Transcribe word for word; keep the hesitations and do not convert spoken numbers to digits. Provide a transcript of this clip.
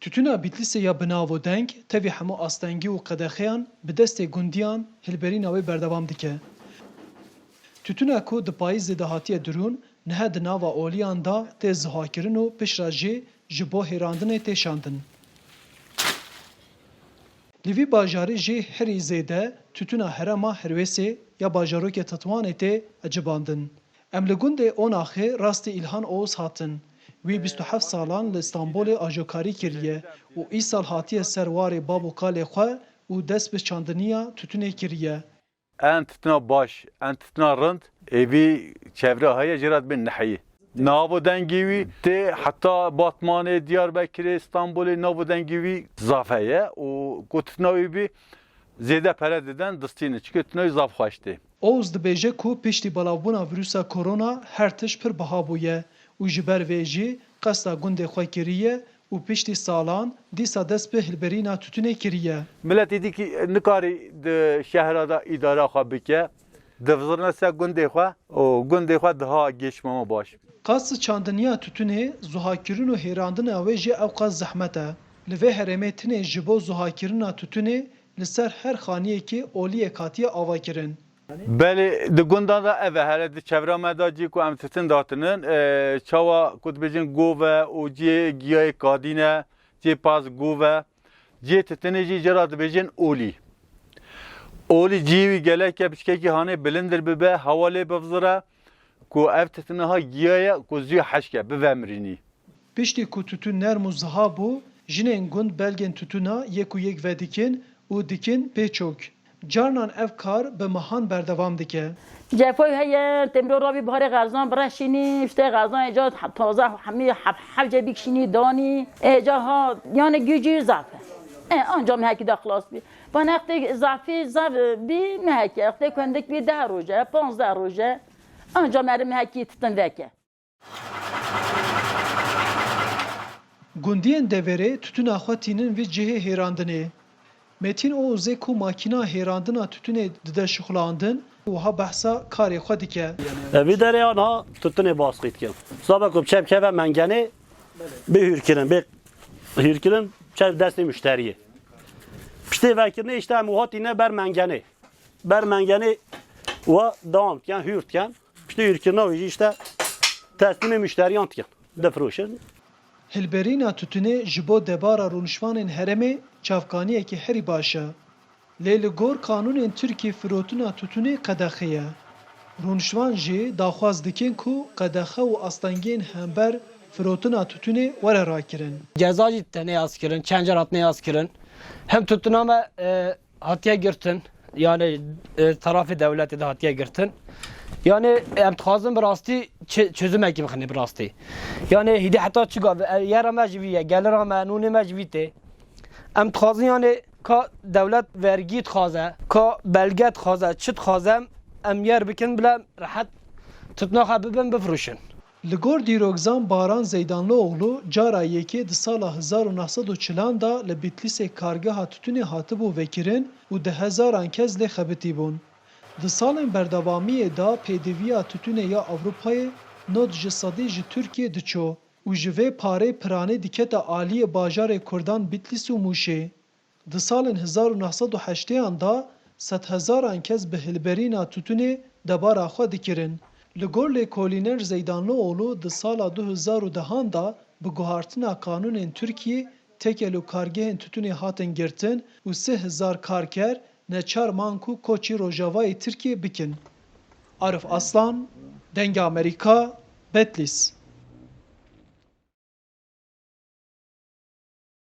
Tûtûna Bîtlîsê ya bi nav û deng tevî hemû astengî û qedexeyan bi destê gundiyan hilberîna wê berdewam dike. Tûtûna ku di payîzê de hatiye dirûn, niha di nava oliyan de tê zihakirin û piştre jî ji bo hêrandinê tê şandin. Li vî bajarî jî herî zêde tûtûna herêma Hirwêsê ya bajarokê Tetwanê tê ecibandin. Em li gundê Onaxê rastî Îlhan Oğuz hatin. Wî bîst û heft salan li Stenbolê ajokarî kiriye û îsal hatiye ser warê bab û kalê xwe û dest bi çandiniya tûtûnê kiriye. En titna baş, en titna rind, êvî çevre heye, jê re dibên neheyî. Nav û dengê wî tê heta Batmanê, Diyarbekirê, Stenbolê, nav û dengê wî zaf heye û ku titna wî bî, zêde pere didin, distînin. Çike titna wî zaf xweş tê. Oğuz dibêje ku piştî belavbûna vîrusa korona her tişt pir biha bûye û ji ber vê jî qesta gundê xwe kiriye û piştî salan dîsa dest bi hilberîna tûtûnê kiriye. Milet êdî nikarî di şehra de îdara xwe bike, divizirine ser gundê xwe û gundê xwe diha gêşmama baş. Qas çandiniya tûtûnê, zuhakirin û hêrandina wê jî ewqas zehmet e. Li vê herêmê tinê ji bo zuhakirina tûtûnê li ser her xaniyekê oliyek hatiye avakirin. Belê, di gundan de ev e, hele di çevra me de cî ku em titin datinin, e, çawa ku dibêjin gov e û cihê giyayê kadîn e, cihê paz gov e, cihê titinê jî jê re dibêjin olî. Olî cihê wî gelek e, piçkekî hanê bilindir bibe, hewa lê bivzire, ku ev titina ha giya ye ku zû hişke, bivemirînî. Piştî ku tûtûn nerm û ziha bû, jinên gund belgên tûtûna yek û yek vedikin û dikin pê çok. Carnan ev kar bi mehan berdewam dike. Cefoy heye, temro rabî biharê xerzan bireşînî, işte xerzan êca taze hemî hef-, hevce bikşînî danî. Êca ha, yani gücü zaf e. E, anca mehekî de xilas bî. Van extê zafî zaf bî mehekî, extê ku hindik bî deh roje, panzdeh roje. Anca meri mehekî titin veke. Gundiyên deverê tûtûna xwe tînin vî cihê hêrandinê. Metîn Oğuzê ku makîna hêrandina tûtûnê dide şixulandin, wiha behsa karê xwe dike. E, vî derê ya niha tûtûnê basqî dikin. Sabe ku bi çep keve mengenê bê hûrkirin, bê hûrkirin çep destê muşteriyê. Piştê vekirinê işte em wiha tîne ber mengenê. Ber mengenê wa dewam dikin, hûr dikin. Piştî hûrkirina wî jî işte teslîmê muşteriyan dikin, difiroşin. Hilberîna tûtûnê ji bo debara rûnişvanên herêmê çavkaniyekî herî baş e. Lê li gor qanûnên Tirkiyê firotina tûtûnê qedexe ye. Rûnişvan jî daxwaz dikin ku qedexe û astengiyên hember firotina tûtûnê were rakirin. Ceza jî tenê yaz kirin, çend car hatine yaz kirin. Hem tûtûna me, e, hatiye girtin, yani, e, tarafê dewletê de hatiye girtin. Yani, em dixwazin bi rastî çi-, çözümekî bixinê bi rastî. Yani, hîdî heta çi gav, e, yera me ji vî ye, gelira me, nûnê me ji vî tê. Em dixwazin, yani, ka dewlet vergî dixwaze, ka belge dixwaze, çi dixwaze, em yer bikin, bila rehet tûtûna xwe bibin, bifirûşin. Li gor dîrokzan Baran Zeydanlıoğlu cara yekê di sala hezar û neh sed û çilan de li Bîtlîsê kargeha tûtûnê hatibû vekirin û di hezaran kes lê xebitîbûn. Di salên berdewamiyê de pêdiviya tûtûnê ya Ewropayê nod ji sedî ji Tirkiyê diço û ji vê parê piranî dikete aliyê bajarê Kurdan Bîtlîs û Mûşê. Di salên hezar û neh sed û heştêyan de sedhezaran kes bi hilberîna tûtûnê debara xwe dikirin. Li gor lêkolîner Zeydanlıoğlu di sala du hezar û dehan de bi guhartina qanûnên Tirkiyê tekel û kargehên tûtûnê hatin girtin û sê hezar karker neçar man ku koçî rojavayê Tirkiyê bikin. Arif Aslan, Dengê Amerîka, Betlîs.